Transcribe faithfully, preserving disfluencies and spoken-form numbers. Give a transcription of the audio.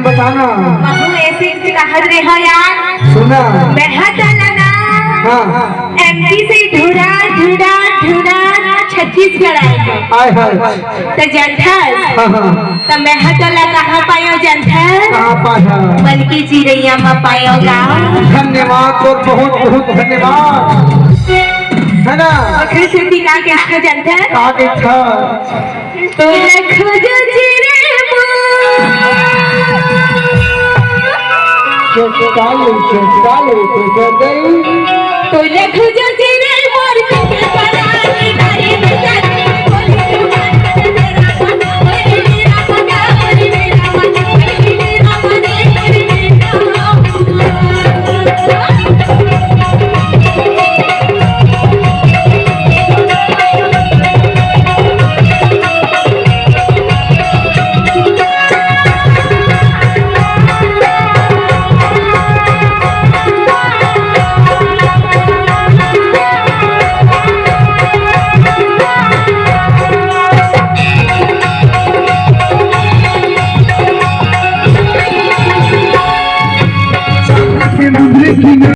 बताना। महू ऐसे कहत रहे हो यार। सुना। मैं हा तोला ना। हाँ। एमपी से ढुरा, ढुरा, ढुरा छत्तीसगढ़ आए हो। आय हाय। त जानथस? हाँ, हाँ। त मैं हा तोला कहाँ पायो जानथस? कहाँ पाया? मन के चिरैया म पायो गा। धन्यवाद तोर, बहुत बहुत धन्यवाद। है ना? ओखरे सेती का कहिथे जानथस? का कहिथे? तोला खोजत चिरई मोर। चुप काले, चुप काले, चुप गई। तोला खोजत चिरई मोर, चुप काले, काले, काले।